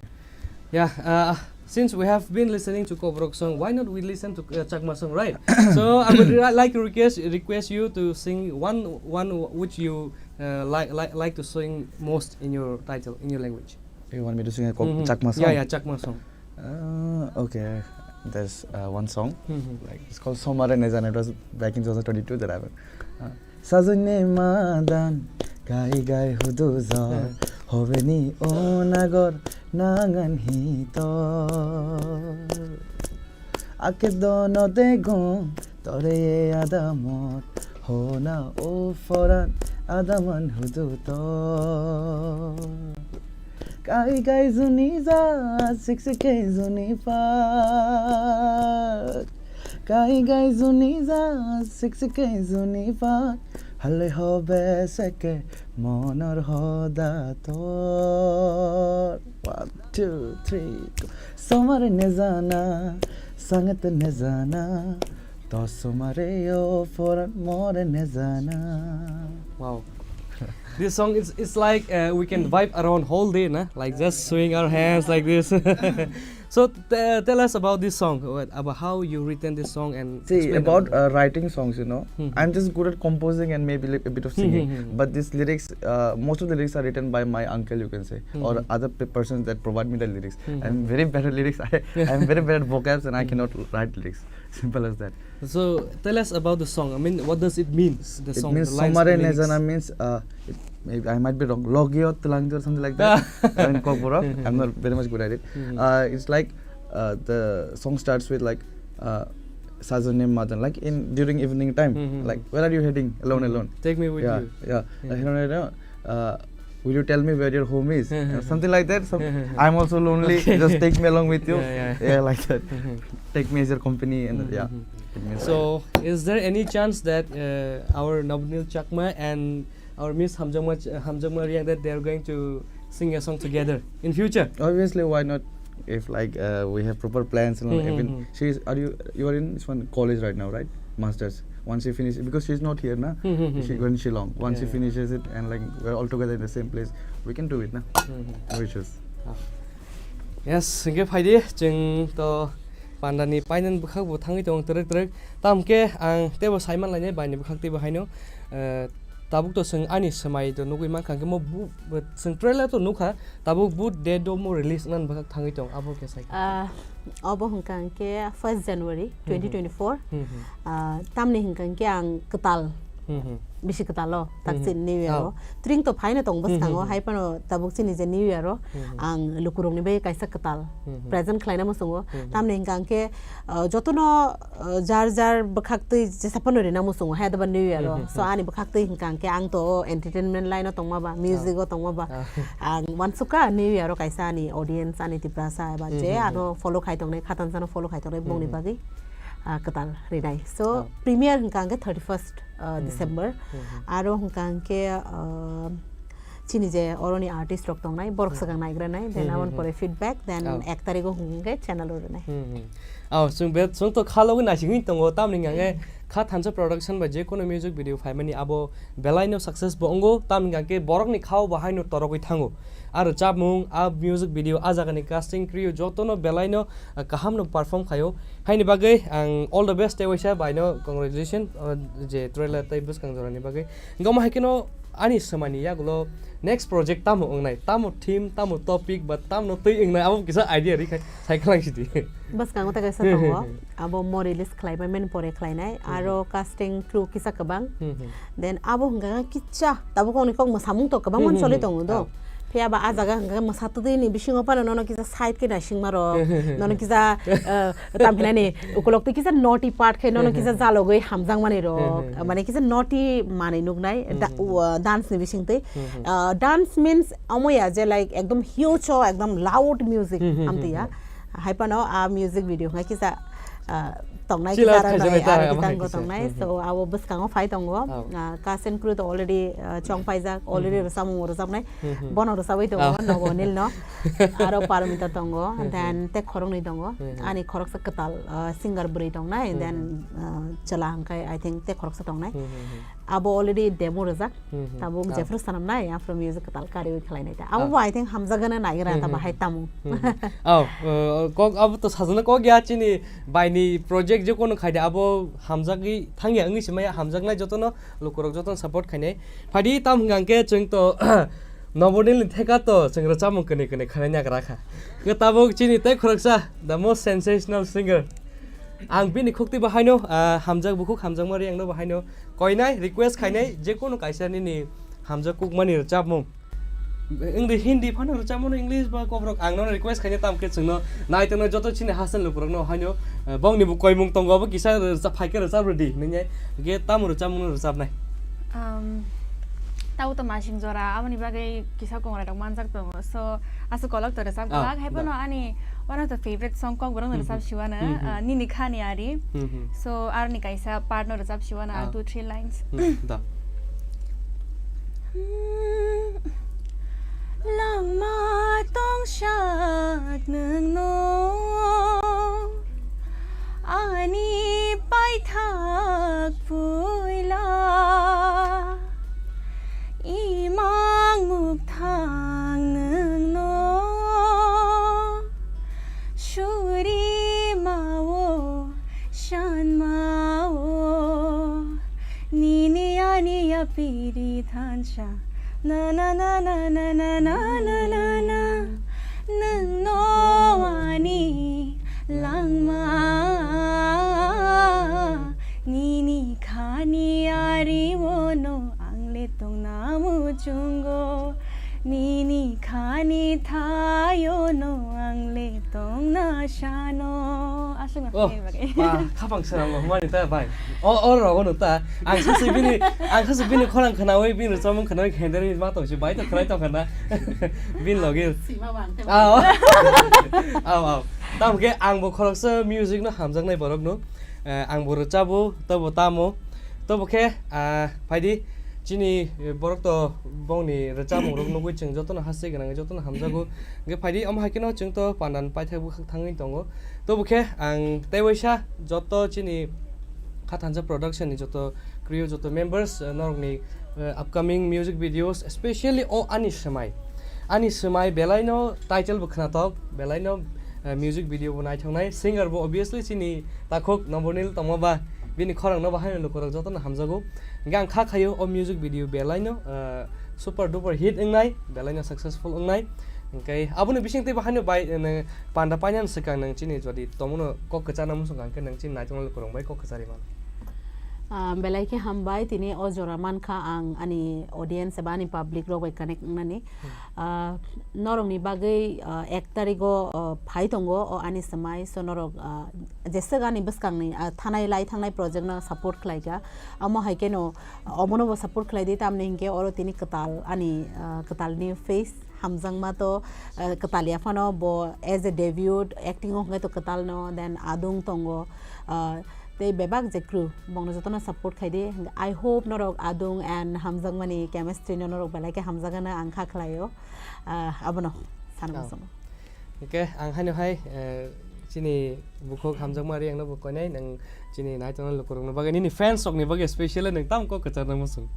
Yeah, uh, since we have been listening to Koborok song, why not we listen to uh, Chakma song, right? So I would re- like to request request you to sing one one which you uh, like like like to sing most in your title in your language. You want me to sing a Ko- Chakma song? Yeah, yeah, Chakma song. Uh, okay, there's uh, one song. Like it's called Somare Nezana. It was back in twenty twenty-two that I went. Uh, Sajwini madan gai gai hudu jor, hobeni o nagor nangan hitor. Ake dono degong tore ye adamot, hona o foran adaman hudu tor. Kai kai juni ja, sik sik kai juni pak. Kai kai juni ja, sik sik kai juni pak. Hale hobe seke monor hoda tor. One, two, three, go. Somare nezana, sangat nezana. To somare yo foran more nezana. Wow. This song is it's like uh, we can vibe around whole day, na? Like just swing our hands like this. So t- tell us about this song, what, about how you written this song and See, explain about about uh, writing songs, you know, I'm just good at composing and maybe li- a bit of singing. But these lyrics, uh, most of the lyrics are written by my uncle, you can say, or other p- persons that provide me the lyrics. I'm very bad at lyrics. I, I'm very bad at vocabs and I cannot write lyrics. Simple as that. So tell us about the song. I mean, what does it mean? The It song, means the lines, Somare the lyrics. Nezana means, uh, it, maybe I might be wrong. Logio Tlangjor, something like that. In Kokborok. I'm not very much good at it. Uh, it's like uh, the song starts with like uh, Sajwini madan, like in during evening time, like where are you heading? Alone, alone. Take me with Yeah, you. yeah. Like, you know, uh, will you tell me where your home is? Uh, something like that. Some, I'm also lonely. Okay. Just take me along with you. Yeah, yeah. Yeah, like that. Take me as your company and yeah. Take me as So, is there any chance that uh, our Nobnil Chakma and our Miss Hamjangma, Ch- Hamjangma Riang that they are going to sing a song together in future? Obviously, why not? If like uh, we have proper plans and even she's are you you are in this one college right now, right? Masters. Once she finishes, because she's not here, na? She went Shillong. Once she Yeah, yeah. finishes it and like we're all together in the same place, we can do it, na? No issues. Yes, hingke phaidi chwng to pandani painani bwkhak bo thangwi tongo twrwk twrwk. Tamkhe ang teibo saiman lainai baini bwkhak teibo haino, eh, tabuk to chwng ani swmai to nugwi mankha hwnkhe mo bu-, bu-, chwng trailer to nukha, tabuk but date o mo release wngnani bwkhak thangwi tong abo khe sai. Ah, obo hwnkha hwnkhe first January twenty twenty-four. Hmm, hmm. Ah, tamni hwnkha hwnkhe ang kwtal Hmm, hmm. Bisi kwtalo, tak Hmm, hmm. chini New Year Oh. o. Tring to phaina tong Hmm, bwskango, hmm, hmm. hai phano tabuk chini je New Year o, Hmm, hmm. ang lukurokni bai kaisa kwtal Hmm, hmm. present khlaina muchungo. Hmm, hmm. Tamni hwnkha hwnkhe, uh, jotono, uh, jar jar bwkhaktwi jesa phano rina muchungo, hai adaba New Year o. Hmm, hmm, So hmm. ani bwkhaktwi hwnkha hwnkhe ang to o entertainment line o tongma ba, music Oh. o tongma ba. Oh. Ang wansukha New Year o kaisa ani audience, ani Tiprasa eba Hmm, je hmm, hmm. ano follow khai tongnai, khatansano follow khai tongnai, Hmm, bongni hmm. bagwi, ah, kwtal rinai. So, Oh. premiere hwnkha hwnkhe thirty-first uh, Hmm. December. Hmm, hmm. Aro hwnkha hwnkhe, uh, chini je oroni artist rok tongnai, borok Hmm. swkang naigranai, then Hmm, aboni hmm, pore hmm. feedback, then Oh. ek tarikh o hwnkhe channel o rwnai. Hmm, hmm. Oh, chwng be, chwng to khalogwi naisingwi tongo, tamni hwnkha hwnkhe kha thansa production bai je kono music video phaimani abo belaino success bo wngo, tamni hwnkha hwnkhe borokni khao bo haino torogwi thango. Aro chapmung, a music video, a jagani casting crew jotono belaino, ah, kahamno perform khaio. Haini bagwi ang all the best tei waisa baino congratulations, o je trailer tei bwskang jorani bagwi. Hwnkhe omo hai kheno ani swmani yagulo next project tamo wngnai, tamo theme, tamo topic ba tamo twi wngnai abo kisa idea ri khai sai khwlang sidi. Bwskango ta kaisa tongo, abo mo release khlaibai mani pore khlainai, Hmm. aro casting crew kisa kwbang. Hmm, hmm. Then abo hwnkha kisa tabuk ongni kok mwsamung to kwbangma Hmm, hmm, choli hmm. tongo do. Oh. Phiya ba a jaga hwnkha mwsatwdwini bisingo phano nono kisa side khe naisingma rok, nono kisa, eh, tam hinani ukulok twi kisa naughty part khe nono kisa jalogwi hamjakmani rok, mane kisa naughty manwi nuknai da-, uh, dance ni bisingtwi. Uh, dance means omo ya je like ekdom huge o, ekdom loud music amtwi ya. Hai phano a music video hwnkha kisa, uh, tongnai, Chill out kisa khaijaknai rwnai, ta aro ama hai bitango kisa. Tongnai. Hmm, hmm. So, abo bwskango phai tongo. Oh. Ah, cast and crew to already, ah, chong paijak, already Hmm. rwchapmung rwchapnai. Hmm, hmm. Bono rwchapwi tongo, Oh. Nobo Nil no. Aro Parmita tongo, Hmm, hmm. Then tei khoroknwi tongo. Hmm, hmm. Ani khoroksa kwtal, ah, singer bwrwi tongnai, Hmm, then, hmm. Ah, chwla hwnkhe, I think, tei khoroksa tongnai. Hmm, hmm, hmm. Abo already demo rwjak. Hmm, hmm. Tabuk Oh. jephru sanamnai, aphuru music kwtal kariwi khlainai ta. Abo Oh. bo, I think, hamjagano naigra Hmm, ta hmm, bahai hmm. Tamo. Hmm, hmm. Oh, uh, kok abo to sajana kok ya chini baini project je kono khaide abo hamjagwi thangya wngwi se maya hamjaknai jotono lukurok jotono support khainai. Phadi tam hwnkha hwnkhe chwng to Nobo Nil ni theka to chwng rwchapmung kwnwi kwnwi khanai nagra kha. Khe tabuk chini tei khoroksa the most sensational singer. Ang bini khukti bo haino, ah, hamjak bukhuk hamjakma riyangno bo haino koinai, request khainai, je kono kaisa nini hamjak kukmani rwchapmung. Wngdi Hindi phano rwchapmano English ba kobrok ang nono request khainai tamo khe chwngno nai tongno joto chini hasen lukurokno haino, eh, bongni bo koimung tongo abo kisa rwchap phaikhe rwchap rwdi nini ge tamo rwchapmungno rwchapnai. Um, tabo to masing jora aboni bagwi kisa kongrai rok manjak tongo. So, aswk kolok to rwchap Ah, kwlak. Hai da. Phano ani one of the favorite song kok borok no Hmm, rwchap hmm. Siwano, Hmm, hmm. Ah, Nini Khani Ari. Hmm, hmm. So, aroni kaisa part no rwchap siwano ang Ah. Two, three lines. Hmm, da. Hmm. Langma tongsak nwngno ani paithak puila. Imang mukthang nwngno suri mao, san mao, nini ani yapiri thansa. Na, na, na, na. Nwngno ani langma. Nini khani ari wono ang le tongna muchungo. Nini khani thayono ang le tongna sano. Aswk na Oh, khe bagwi. Ba, khapang swnam bo hwnmani ta bai. O, o rogo no ta. Ang sase bini, ang sase bini khorang khnawi, bini rwchapmung khnawi khenderi ma tong si bai to khwlai tong khana. Bini logi. Sima bang te. Aw. Aw, aw. Tamo khe ang bo khoroksa music no hamjaknai borok no. Eh, ang bo rwchabo, tobo tamo. Tobo khe, ah, phaidi chini, eh, borok to bongni rwchapmung rok nugwi chwng jotono hastei gwnangwi jotono hamjago. Hwnkhe phaidi omo hai kheno chwng to pandan paithak bwkhak thangwi tongo. Tobo khe ang tei waisa joto chini Khathansa Production ni joto crew, joto members, eh, norokni, eh, upcoming music videos, especially o Ani Swmai. Ani Swmai belaino title bo khnatok, belaino, eh, music video bo naithoknai, singer bo obviously chini takhuk Nobo Nil tongma ba, bini khorang no bo haino lukurok jotono hamjago. Hwnkhe ang kha khaio o music video belaino, eh, super duper hit wngnai, belaino successful wngnai. Hwnkhe aboni bising tei bo haino bai, eh, panda painani swkang nwng chini jodi tomono kok kwchana muchung kha hwnkhe nwng chini naitoknai lukurok bai kok kwcharwi mano. Ah, belai khe hambai, tini o jora mankha ang ani audience eba ani public rok bai connect wngnani. Hmm. Ah, norokni bagwi, ah, ek tarigo, ah, phai tongo o Ani Swmai, so norok, ah, jeswk ani bwskangni, ah, thanai lai thangnai project no support khlaikha. Amo hai kheno, ah, omono bo support khlai di, tamni hinkhe oro tini kwtal ani, ah, kwtalni face hamjakma to, ah, kwtal ya phano bo as a debut acting o hwnkhe to kwtal no, then Adung tongo, ah, tei bebak je crew bongno jotono support khai di. I hope norok Adung and Hamjakmani chemistry no norok belai khe hamjagano ang kha khlaio. Ah, abono sana Oh. muchungo. Hwnkhe ang haino hai, eh, chini bukhuk Hamjakma Riyangno bo koinai nwng chini naitongnai lukurokno bagwi nini fans rokni bagwi specially nwng tamo kok kwcharna muchung?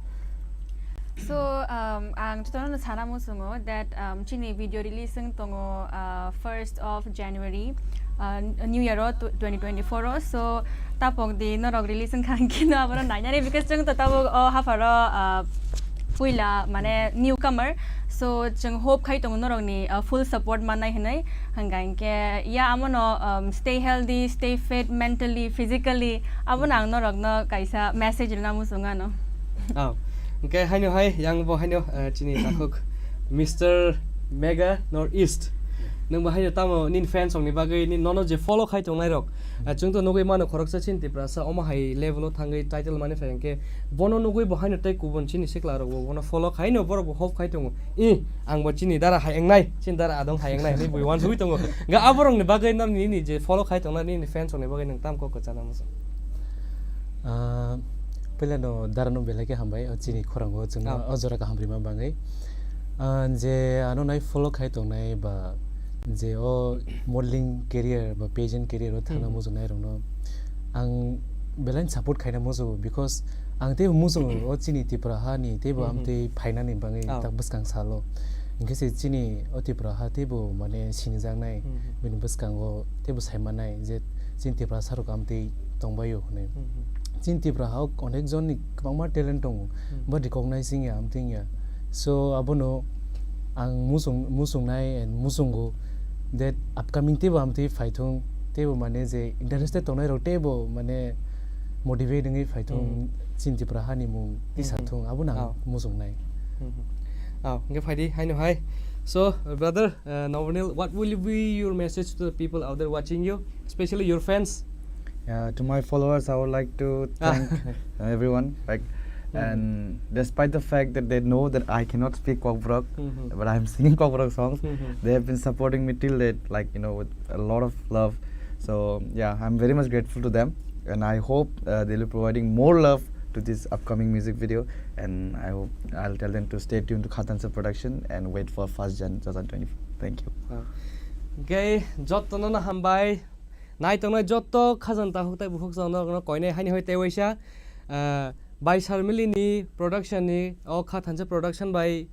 So, um, ang jotono sana muchungo that, um, chini video release wng tongo, uh, first of January, uh, New Year o tw-, twenty twenty-four o. So, tapok di norok release wngkha hwnkhe no abono nainani, because chwng to tabuk o hapharo, uh, puila mane newcomer. So, chwng hope khai tongo norokni, uh, full support mannai hwnwi. Hwnkha hwnkhe ya amono, um, stay healthy, stay fit mentally, physically. Abono ang norokno kaisa message rwna muchung ano. Oh, hwnkhe haino hai, yang bo haino, eh, chini takhuk Mister Mega North East. Nwng bo haino tamo nini fans rokni bagwi ni nono je follow khai tongnai rok. Hmm. Ah, chwng to nugwi mano khoroksa chini Tiprasa omo hai level o thangwi title mani phai hwnkhe bono nugwi bo haino tei kubun chini sikla rok bo bono follow khai no borok bo hope khai tongo. I, ang bo chini dara hai wngnai, chini dara adong hai wngnai hinwi bo uansugwi tongo. Ga aborokni bagwi nini je follow khai tongnai nini fans rokni bagwi nwng tam kok kwchana muchung? Ah, puila no dara no belai khe hambai o chini khorang o chwngno o jora kaham rima bagwi. Ah, je ano nai follow khai tongnai ba je o modeling career ba pageant career o thangna muchungnai rokno ang belai support khaina muchungo, because ang teibo muchungo o chini Tripura hani teibo amtwi phainani bagwi tak bwskang salo. Hinkhe se chini o Tripura ha teibo mane sinijaknai bini bwskango teibo saimanai je chini Tripura sarok amtwi tongbaio hwnwi. Chini Tripura ha onek jonni kwbangma talent tongo, but recognizing ya, amtwing ya. So, abono ang muchung-, muchungnai and muchungo that upcoming teibo amtwi phaithung, teibo mane je interested tongnai rok teibo mane motivate wngwi phaithung, chini Tripura hani mung tisa thung, abono ang muchungnai. Oh, hwnkhe phaidi, haino hai. So, brother, uh, Nobonil, what will be your message to the people out there watching you, especially your fans? Yeah, to my followers, I would like to thank uh, everyone. Like, and despite the fact that they know that I cannot speak Kokborok, but I'm singing Kokborok songs, they have been supporting me till date, like, you know, with a lot of love. So yeah, I'm very much grateful to them, and I hope uh, they'll be providing more love to this upcoming music video. And I hope I'll tell them to stay tuned to Khathansa Production and wait for first Jan twenty twenty-four. Thank you. Okay, jotono no hambai. Nai tongnai joto khajang takhuk tai bukhuk chwng norokno koinai haini hoi tei waisa, ah, bai Sharmili ni production ni o Khathansa Production bai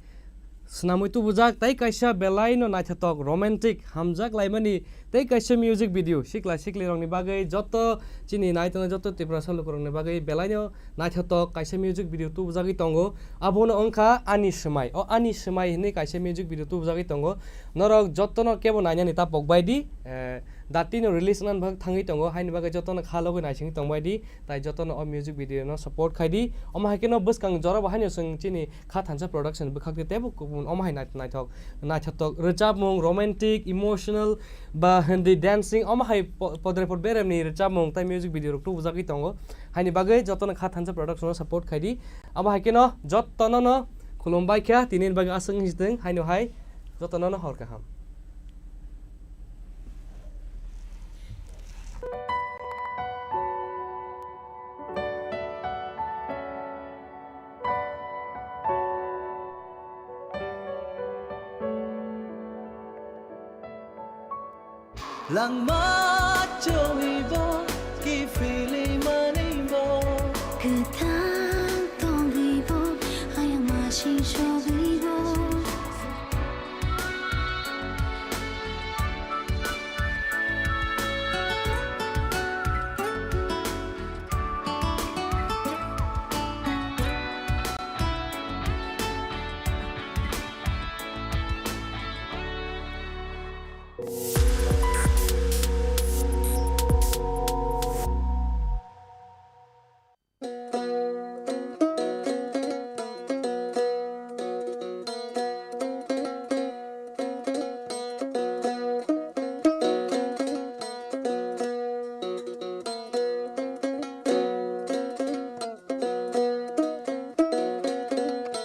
swnamwi tubujak tei kaisa belai no naithotok romantic hamjak laimani tei kaisa music video sikla sikli rokni bagwi joto chini nai tongnai joto Tiprasa lukurokni bagwi belai no naithotok kaisa music video tubujagwi tongo. Abono wngkha Ani Swmai. O Ani Swmai hinwi kaisa music video tubujagwi tongo. Norok jotono kebo nainani ta pokbai di, eh, datino release wngna bwkhak thangwi tongo, haini bagwi jotono kha logwi naisingwi tongbai di, tai jotono o music video no support khai di. Omo hai kheno bwskang jora bo haino chwng chini Khathansa Production bwkhak di teibo kubun omo hai nai-, naithok, naithotok rwchapmung, romantic, emotional ba hindi dancing omo hai po-, podre pod beremni rwchapmung tai music video rok tubujagwi tongo. Haini bagwi jotono Khathansa Production no support khai di. Abo hai kheno jotono no khulumbai kha, tini bagwi aswk wngsi thung, haino hai jotono no hor kaham. Langma chongwi bo, kiphilwi manwi bo. Kwthang tongwi bo, ayang masing sogwi.